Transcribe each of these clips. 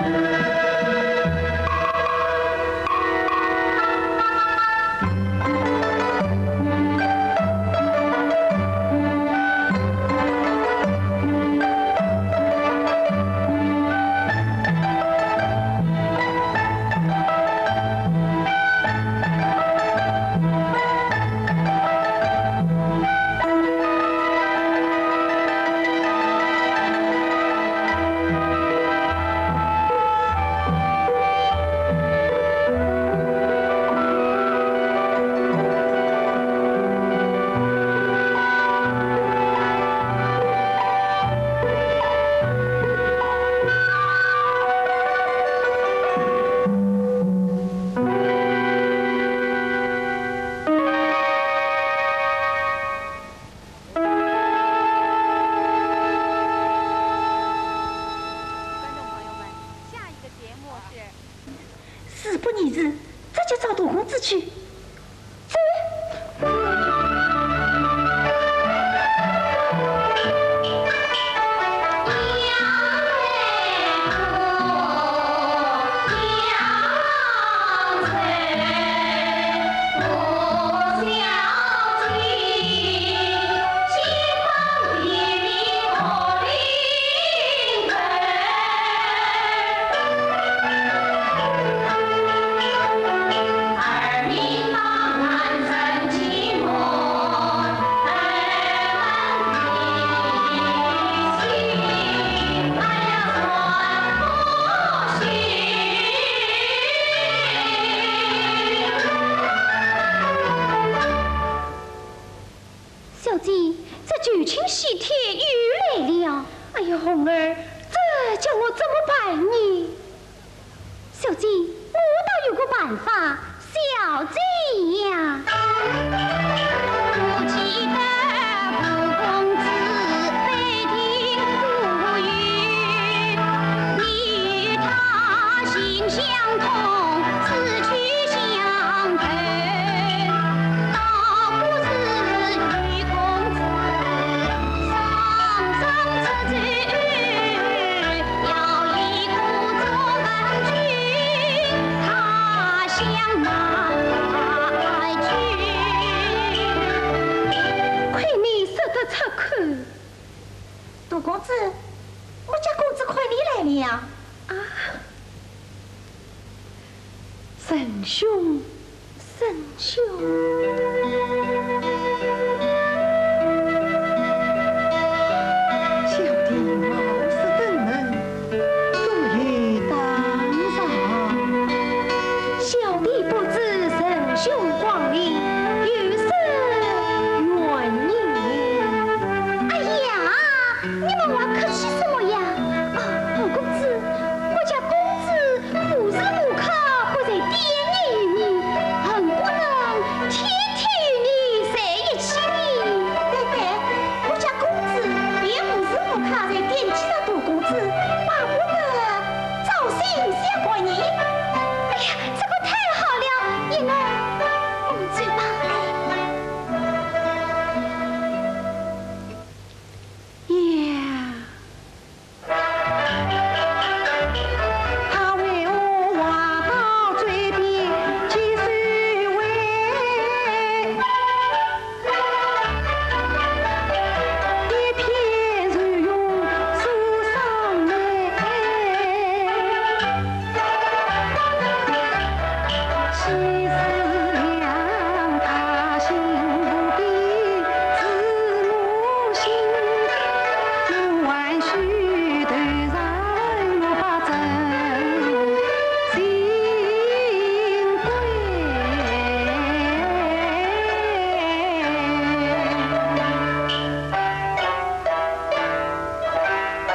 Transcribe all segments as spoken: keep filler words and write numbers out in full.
观众朋友们，下一个节目是。事不宜迟，直接找大公子去。走。小姐，这九卿喜帖又来了。哎呀，红儿，这叫我怎么办呢？小姐，我倒有个办法。小姐呀！亏你说得出口。大公子，我家公子看你来了。啊，沈兄。 沈兄。小弟冒失登门，多有打扰。小弟不知沈兄光临，有失远迎。哎呀，你们还客气什么呀？哦，大公子，我家公子 无时无刻不在店里游历，恨不能天天与你在一起呢。对对，我家公子也无时无刻在惦记着大公子，巴不得早些相会呢。哎呀，这个太好了，你们，我们走吧。呀。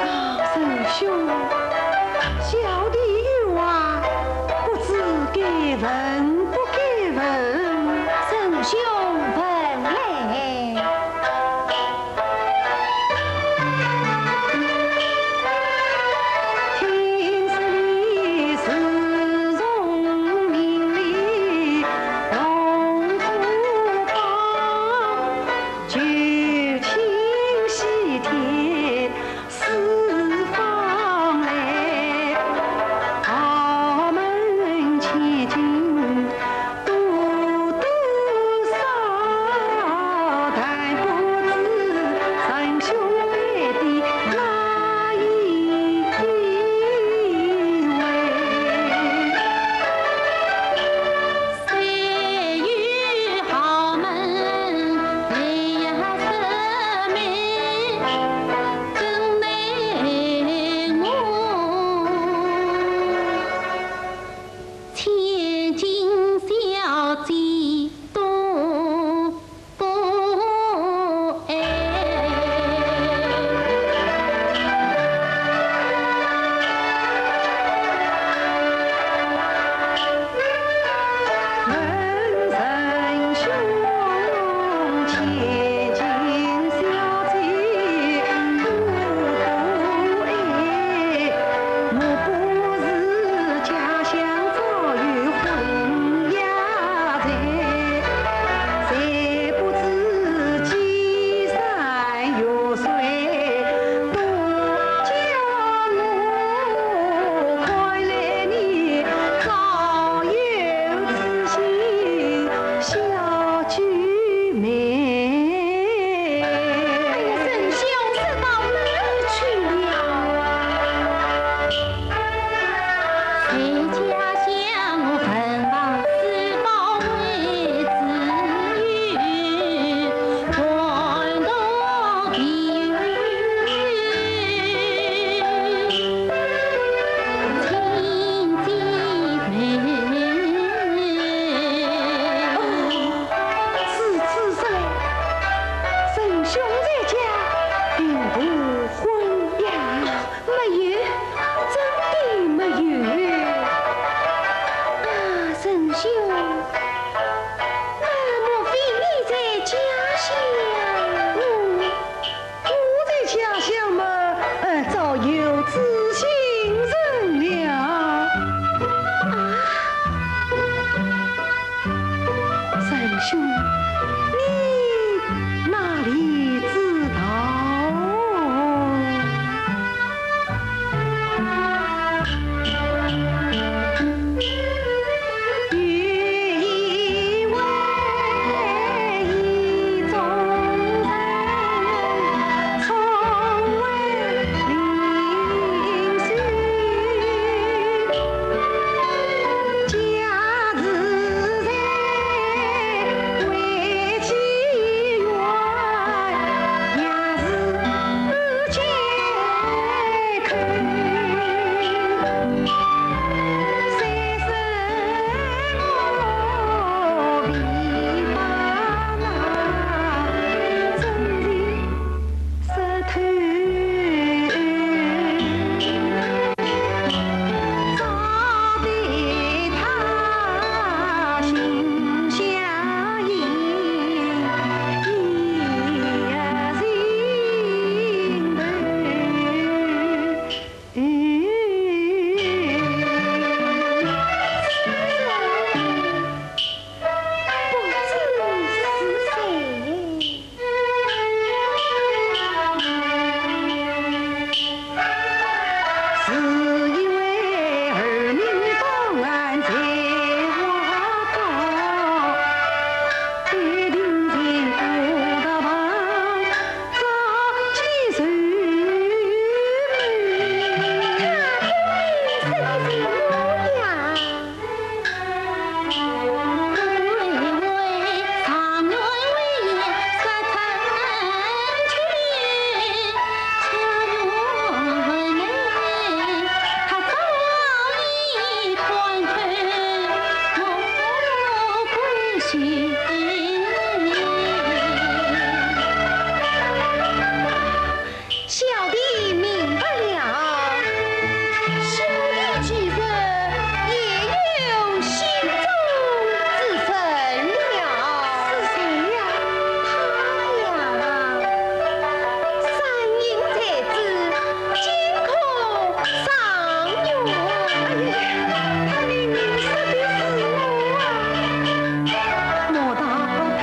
老沈兄，小弟有话，不知该问不该问。沈兄问来。小弟明白了。小弟其实也有心中之人了。是谁呀？他呀，三英才子，金科状元。哎呀，他明明说的是我啊！莫道他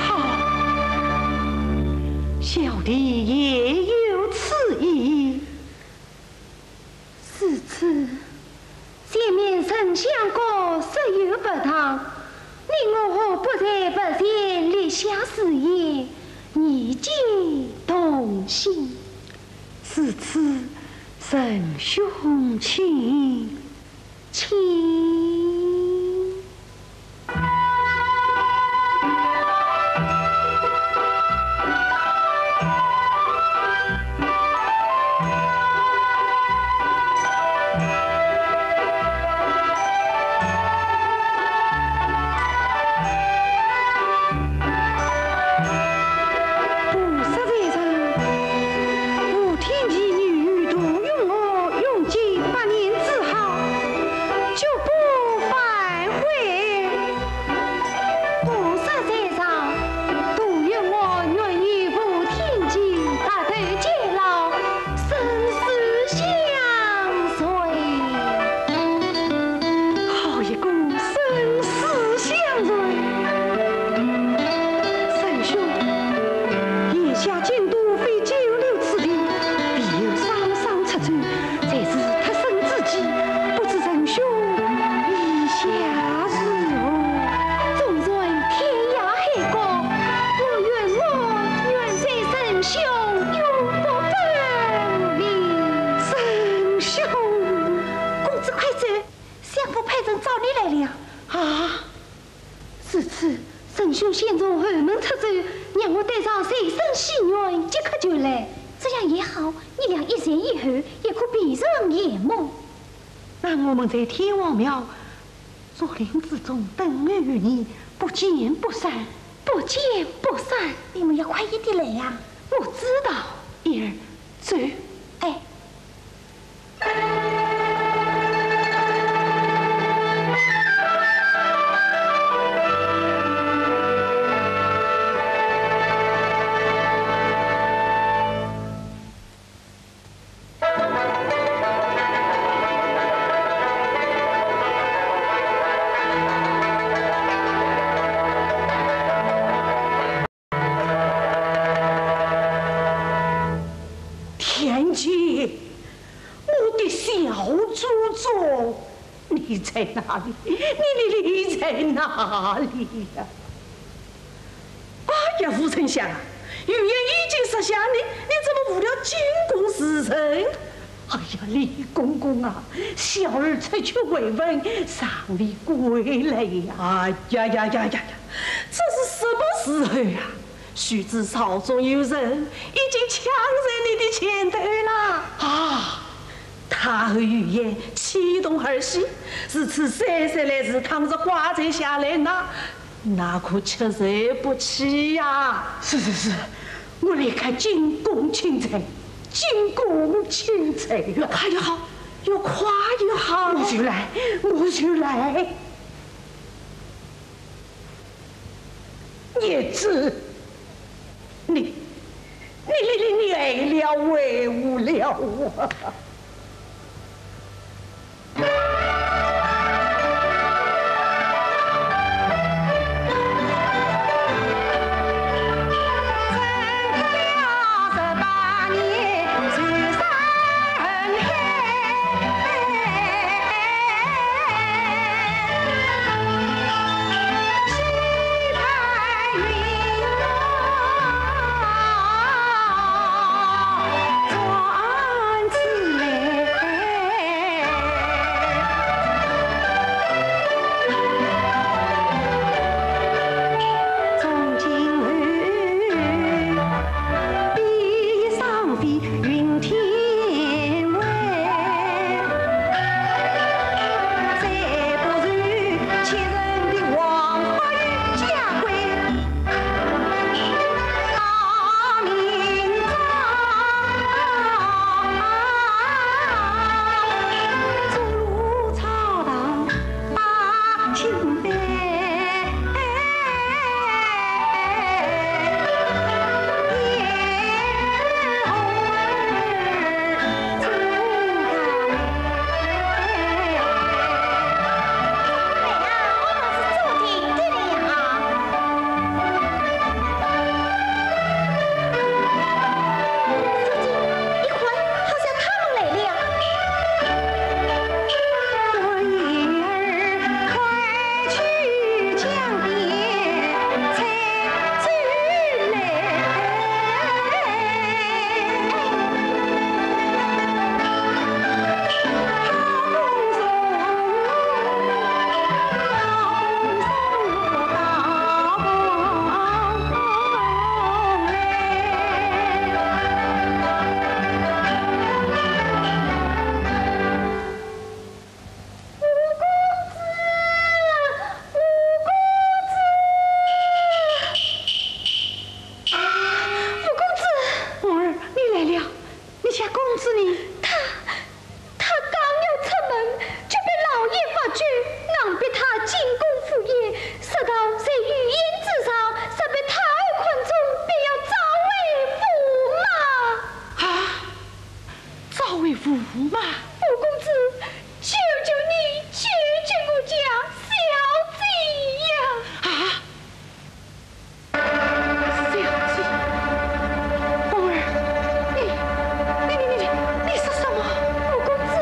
好，小弟也有此意。 如此，前面丞相告说有不当，你我何不在佛前立下誓言，以结同心？如此，丞相请。请。 菩萨在上，吴天齐女童与我永结百年之好，绝不反悔。菩萨在上，徒有我愿与吴天齐白头偕老， 生死相随。好一个生死相随！丞相，眼下京都非久留此地，必有双双出走，才是脱身之计，不知丞相意下如何？纵然天涯海角，我愿我愿随丞相 永不分离。丞相！公子快走，相府派人找你来了。啊，如此，丞相先从后门出走，让我带上随身戏辕即刻就来。这样也好，你俩一前一后，也可辨认面目。那我们在天王庙竹林之中等候于你，不见不散。 不见不散。你们要快一点来呀。我知道。燕儿，走。哎。你在哪里？你，你，你在哪里呀？哎呀，吴丞相啊，预言已经设下，你，你怎么误了进宫时辰？哎呀，李公公啊，小儿出去慰问，尚未归来呀。哎呀呀呀呀呀，这是什么时候呀？须知朝中有人已经抢在你的前头了。啊，太后御宴，启动儿戏，如此姗姗来迟，倘若挂彩下来，那，那可吃罪不起呀。是，是，是，我立刻进宫请罪，进宫请罪了。快也好，要快也好。我就来，我就来。 孽子，你，你，你，你，你害了威武了啊！吴公子！吴公子！凤儿，你来了。你家公子呢？他，他刚要出门，就被老爷发觉，硬逼他进宫赴宴，说道在御宴之上，若被太后看中，便要召回驸马。啊？召回驸马？吴公子，求求你，救救我家小姐呀！啊？ 小姐，凤儿，你，你，你，你，你说什么？吴公子。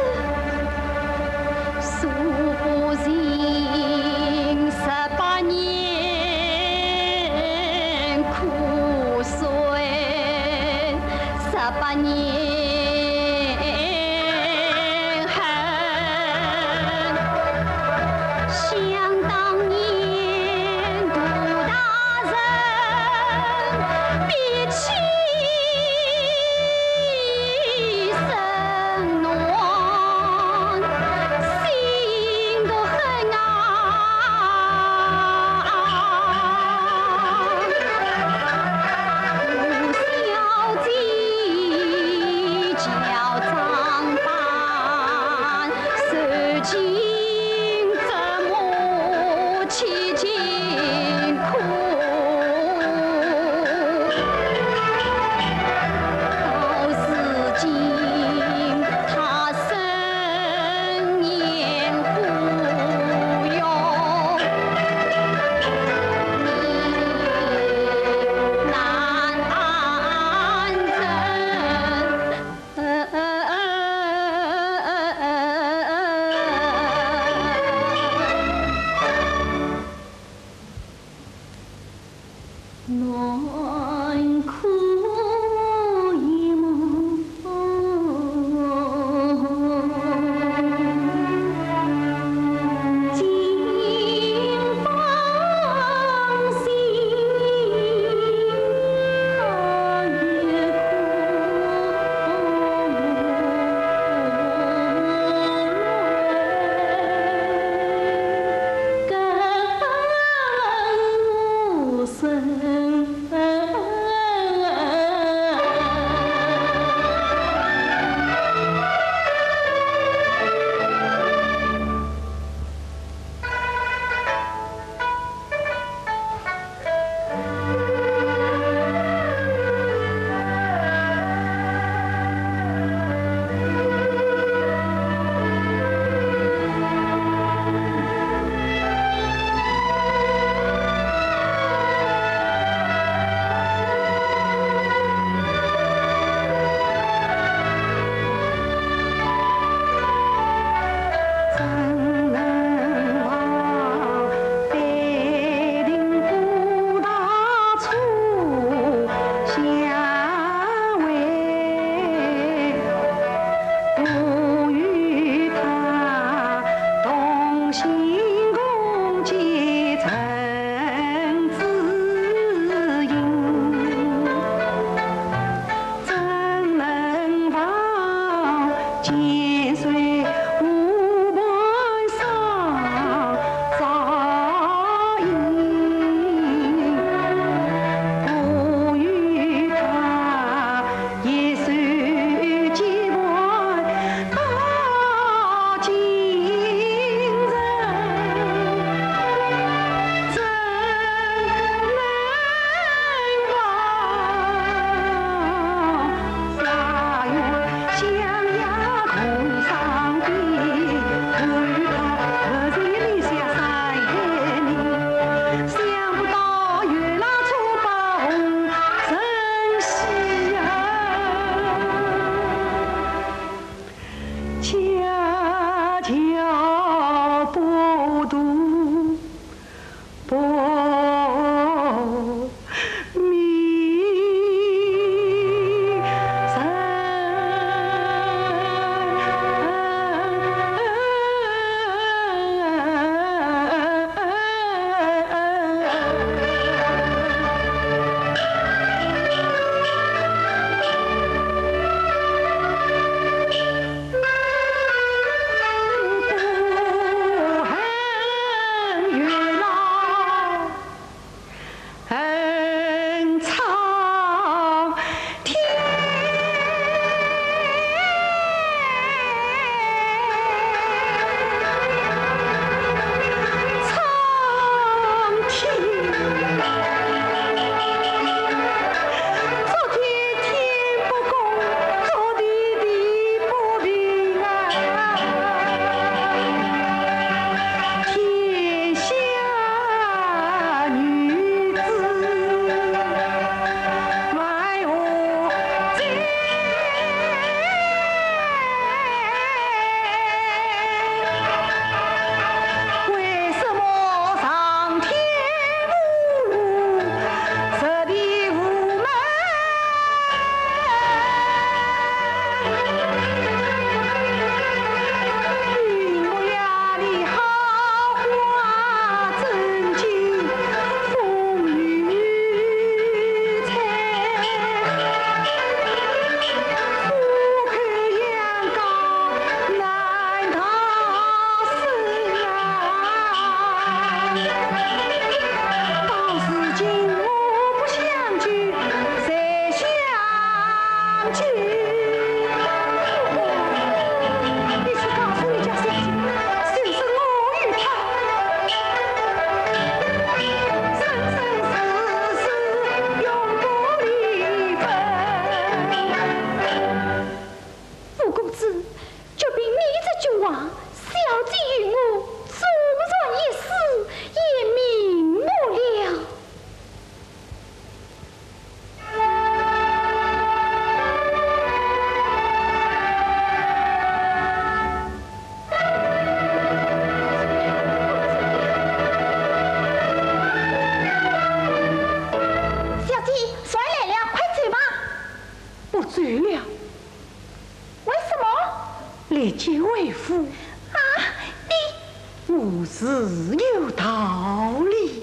自有道理。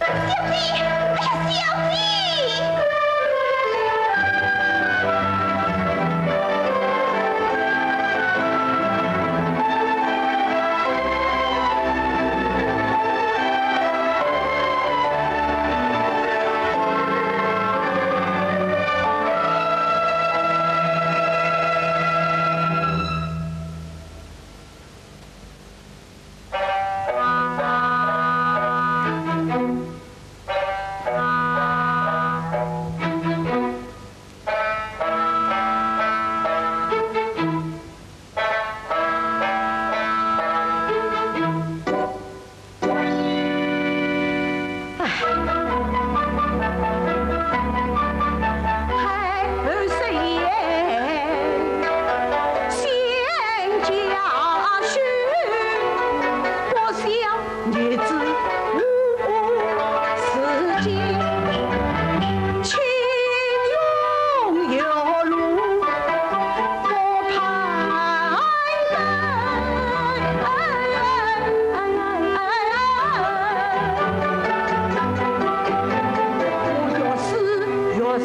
小姐，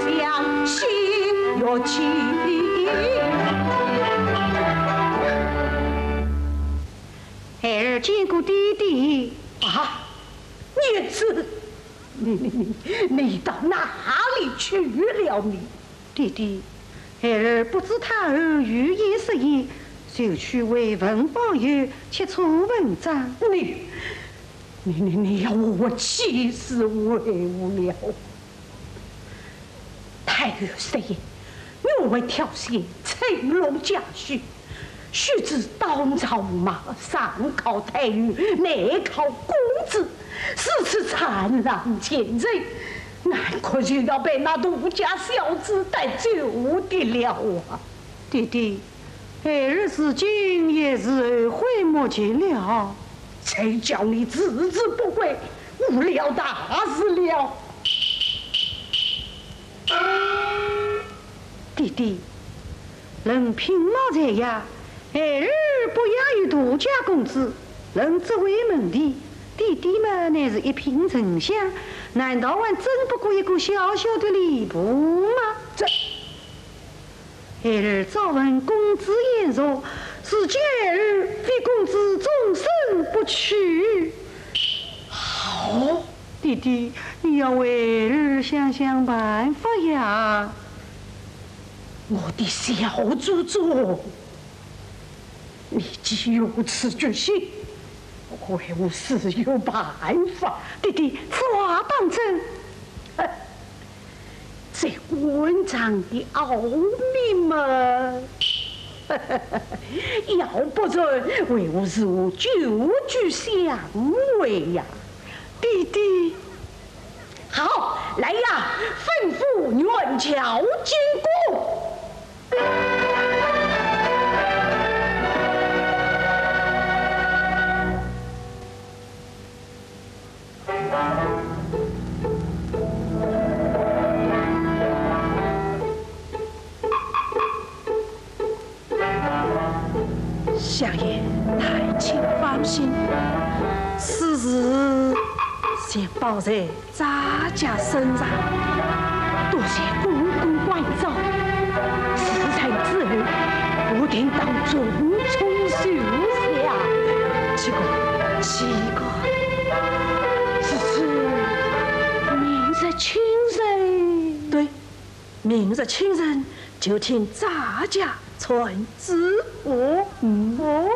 哎呀，小姐！孩儿见过爹爹。啊，孽子，你你你你到哪里去了你？ 爹爹，孩儿不知太后御宴设宴，就去为文方友吃茶文章。你，你你你要我气死为无了。太后设宴，我为挑选青龙佳婿， 须知当朝马上考太后，难考公子，如此惨然前程，难可就要被那杜家小子带走的了啊！爹爹，孩儿如今也是后悔莫及了。谁叫你迟迟不归，误了大事了。 爹爹，论品貌才华，孩儿不亚于杜家公子。论职位门第，爹爹嘛乃是一品丞相，难道还争不过一个小小的吏部吗？这，孩儿早闻公子晏弱，如今孩儿非公子终身不娶。好， 爹爹，你要为儿想想办法呀。我的小祖宗，你既如此决心，为吾自有办法。爹爹，此话当真？这官场的奥秘嘛，要不然为吾如何久居相位呀？爹爹， 好，来呀，吩咐元校进宫。相爷，太后请放心，此事先包在 咱家身上，多谢公公关照，事成之后，我定当从重修下。岂可，岂可，如此，明日清晨。对，明日清晨就请咱家传旨。哦，嗯。哦。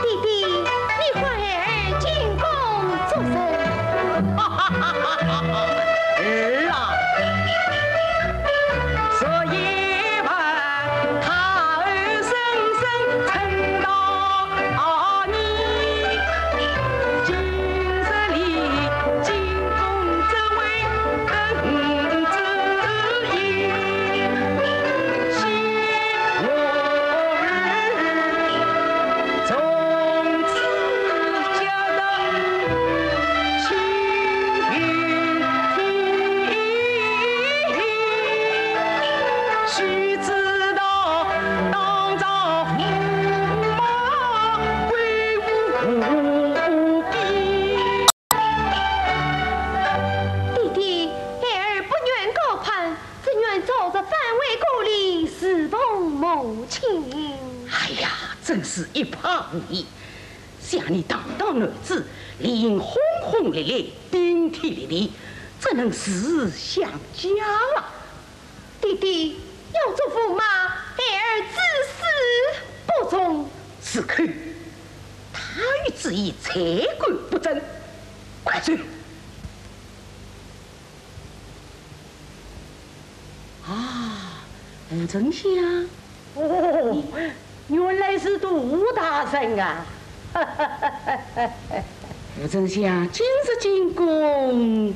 爹爹，你唤孩儿进宫作甚？儿啊，这一须知道，当朝驸马威武无比。弟弟，孩儿不愿高攀，只愿早日返回故里，侍奉母亲。哎呀，真是一派胡言！想你堂堂男子，理应轰轰烈烈，顶天立地，怎能四处相加啊？ 弟弟，要做驸马，孩儿至死不从。住口！他有此意，才敢不从。快走！啊，吴丞相。 哦，原来是杜大人啊！吴丞相今日进宫，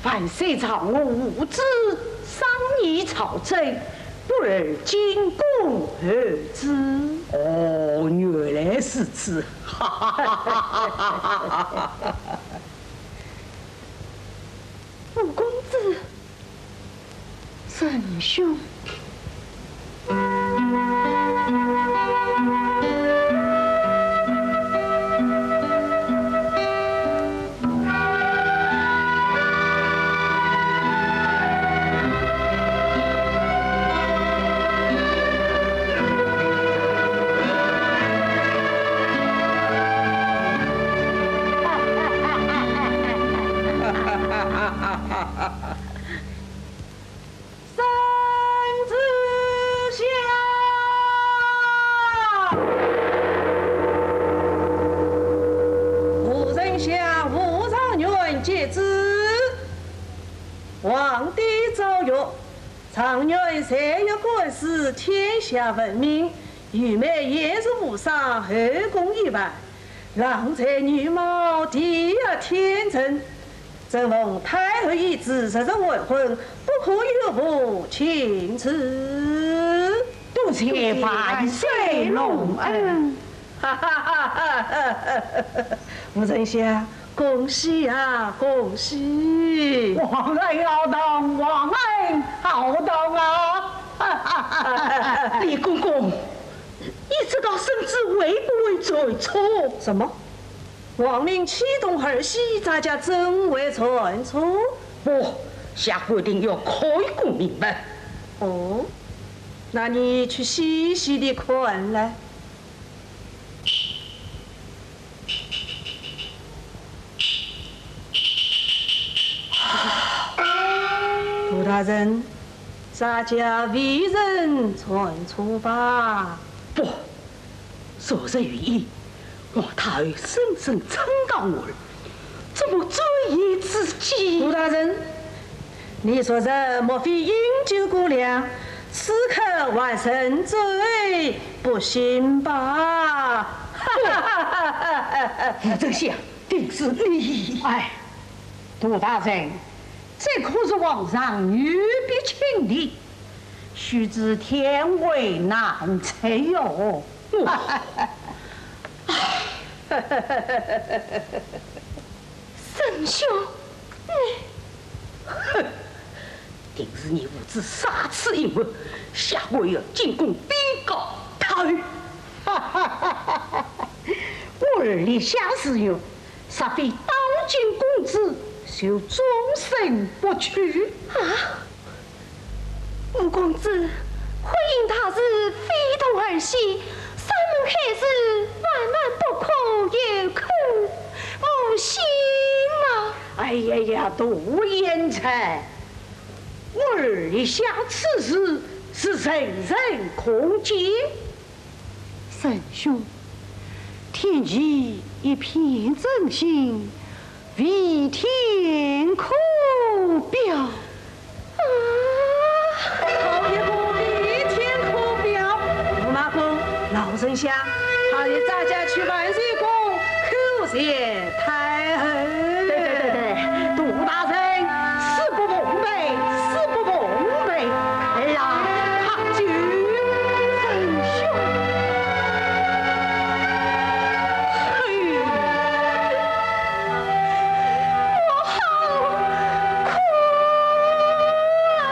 万岁召我护旨，商议朝政，故而进宫候旨。哦，原来如此，哈哈哈哈哈哈！吴公子， 丞相。圣旨下。吴丞相、吴状元接旨。皇帝诏曰：状元才学官司，天下闻名，御妹颜氏无双，后宫一派，郎才女貌，第一天成。 朕奉太后懿旨，即日完婚，不可有误，请旨。多谢万岁隆恩。哈哈哈哈哈！吴丞相，恭喜啊，恭喜！皇恩浩荡，皇恩浩荡啊！哈哈哈哈哈！李公公，你这道圣旨会不会传错？什么？ 皇命启动儿戏，咱家怎会传错？不，下官定要开个明白。哦，那你去细细地看来。杜大人，咱家未曾传错吧？不， 昨日御医，皇太后深深称道我儿，怎么转言之间？杜大人，你昨日莫非饮酒过量，此刻还沉醉不醒吧？吴丞相，定是你。哎，杜大人，这可是皇上御笔亲题，须知天未难测哟。 丞相，你……哼，定是你无知，杀此一门，下官要进宫禀告太后。我儿立下誓愿，若非当今公主，就终身不娶。啊？ 吴公子，婚姻大事非同儿戏，山盟海誓万万不可有口无心啊！哎呀呀，杜贤才，我儿立下此誓是人人可见。 丞相，天地一片真心，唯天可表。啊！好一个唯天可表！驸马公，老丞相，快与咱家去万岁宫叩谢太后。对对对对，杜大人，死不奉陪，死不奉陪。 儿啊，喝酒。丞相。嘿，我好苦啊！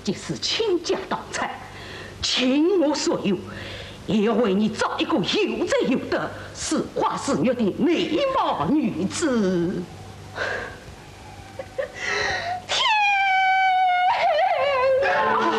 即使倾家荡产，倾我所有，也要为你找一个有才有德、似花似玉的美貌女子。天啊！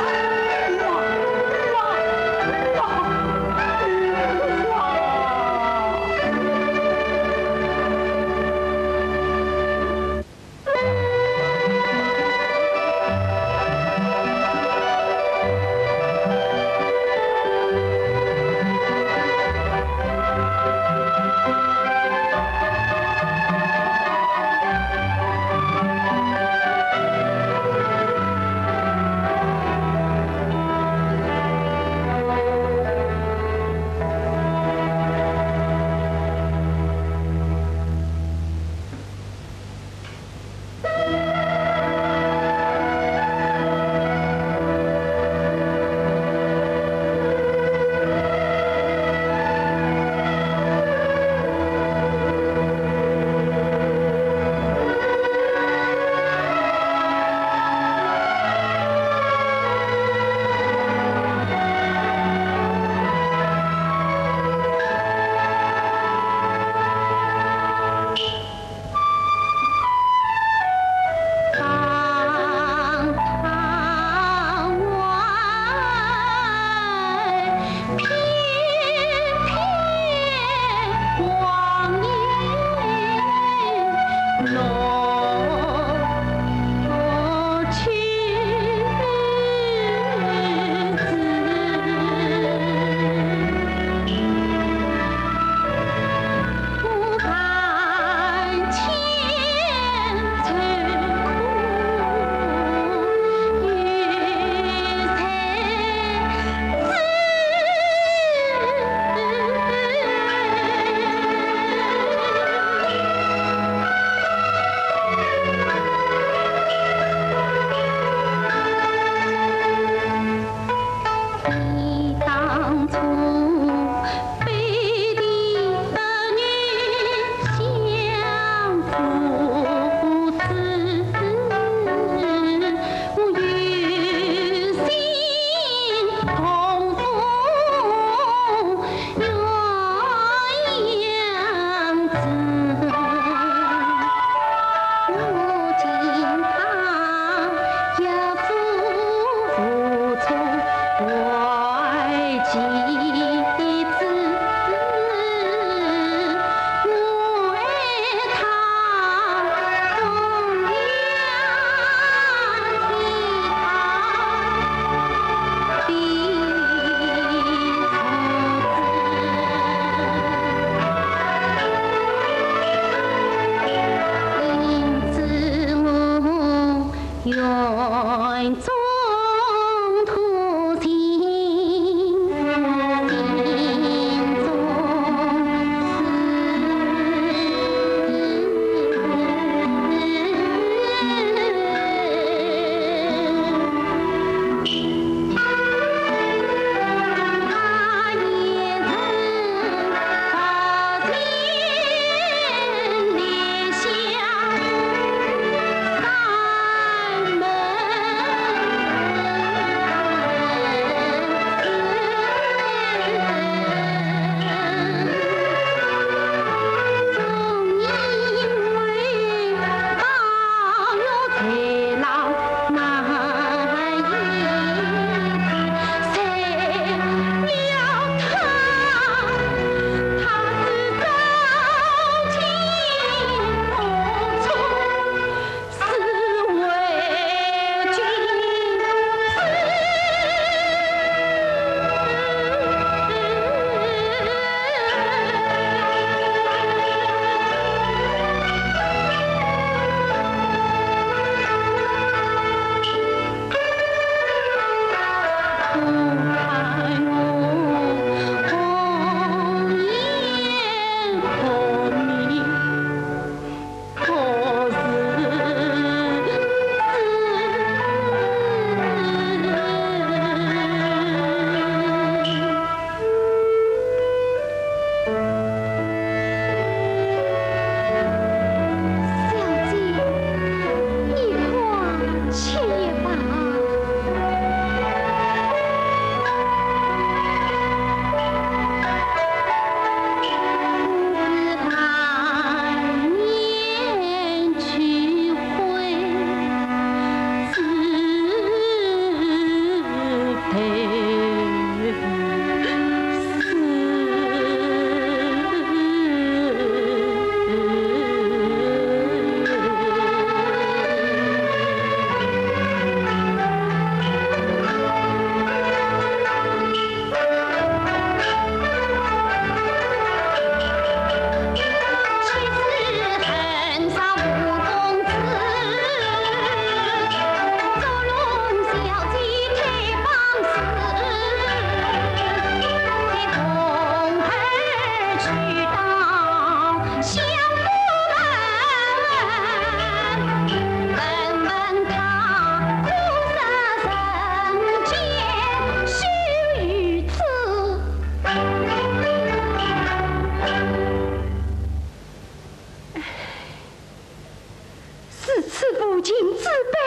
子辈，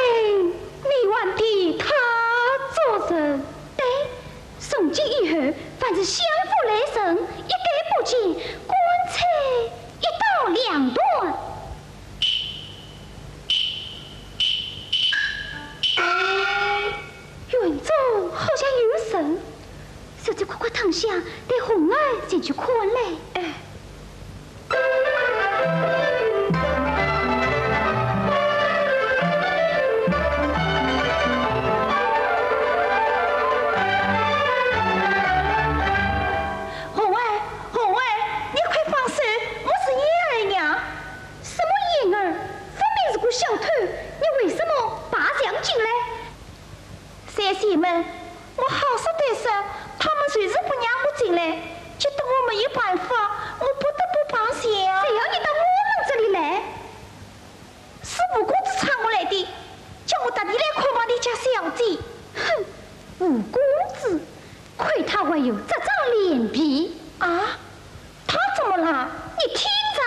你还替他做甚？对，从今以后，凡是相府来人，一概不见，棺材一刀两断。哎，院中好像有人，小姐快快躺下，待红儿前去看来。哎。 红儿，红儿，你快放手，我是燕儿娘。什么燕儿？分明是个小偷，你为什么爬墙进来？小姐们，我好说歹说，他们就是不让我进来，急得我没有办法，我不得不爬墙。谁要你到我们这里来？ 是吴公子差我来的，叫我特地来看望你家小姐。哼，吴公子，亏他还有这张脸皮。啊？他怎么了？你听着。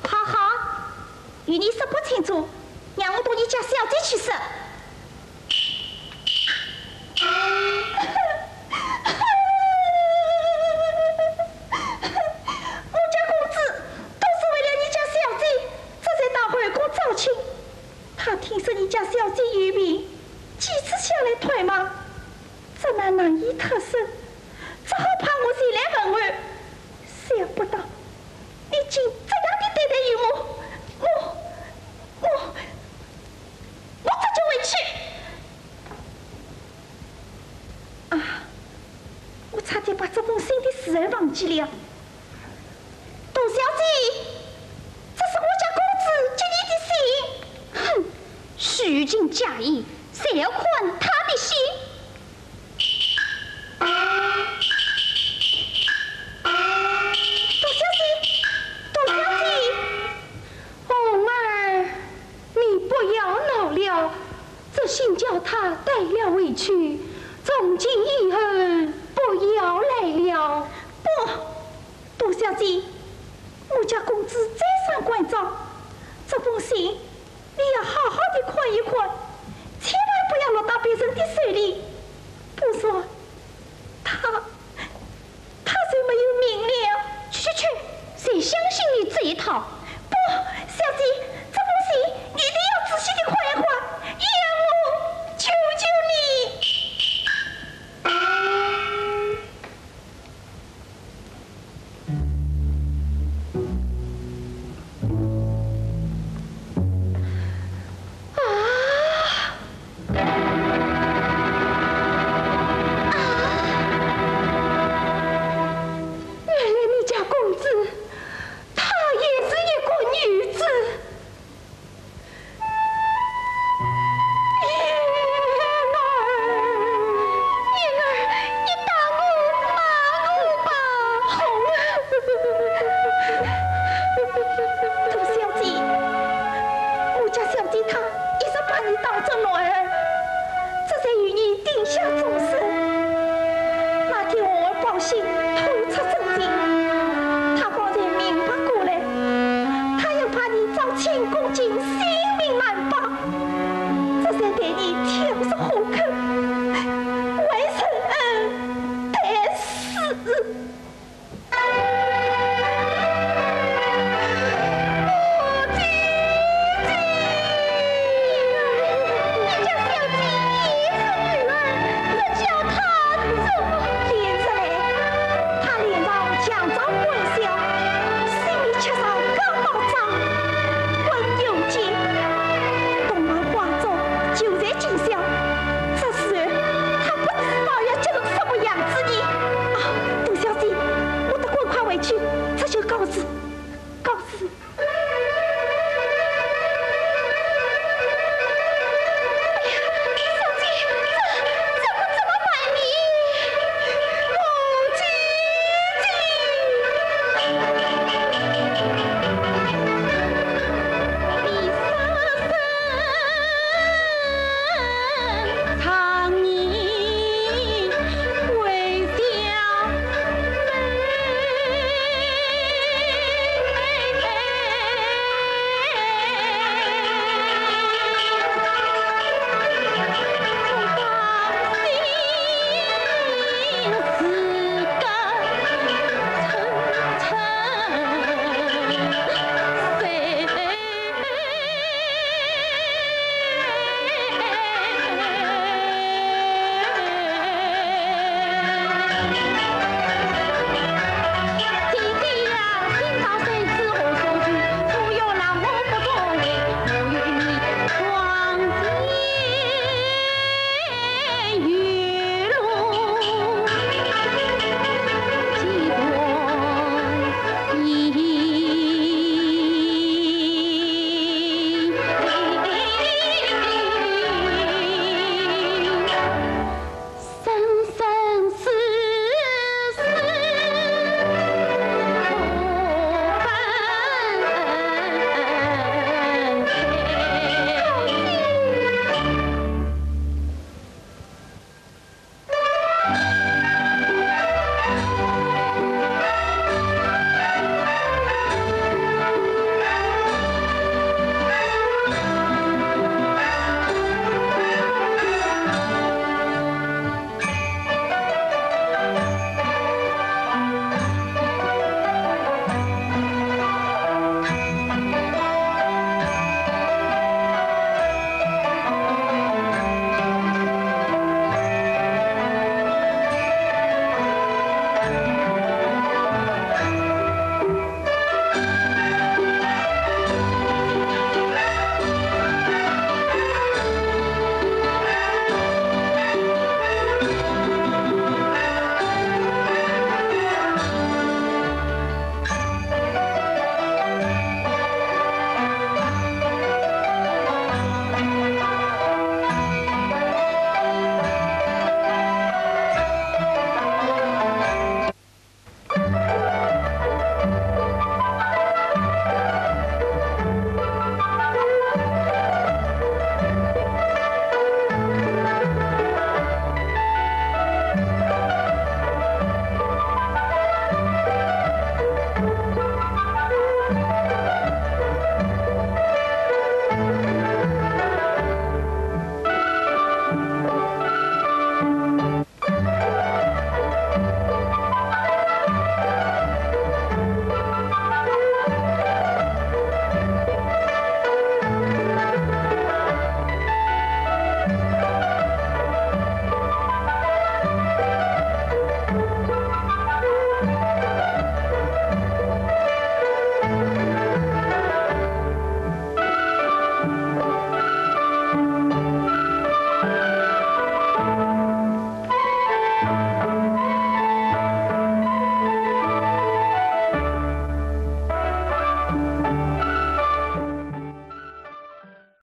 好好，与你说不清楚，让我同你家小姐去说。 我家公子都是为了你家小姐，这才到后宫招亲。他听说你家小姐有病，几次下来探望，这难难以脱身，只好派我前来问候。想不到你竟这样的对待于我，我，我，我这就回去。 啊，我差点把这封信的事儿忘记了。杜小姐，这是我家公子给你的信。哼，虚情假意，谁要看他的信？杜小姐，杜小姐。 红儿，你不要闹了，这信叫他带了回去，从今以后不要来了。不，杜小姐，我家公子再三关照，这封信你要好好的看一看，千万不要落到别人的手里。不然，他 他就没有命了。去去去，谁相信你这一套？不，小姐，这封信你一定要仔细的看一看，燕儿，我求求你。啊！ 啊，原来你家公子，他也是一笑，性命缺少高保障，滚有劲，东方花烛就在今宵。这时候，他不知道要急成什么样子呢。啊，董小姐，我得赶快回去，这就告辞。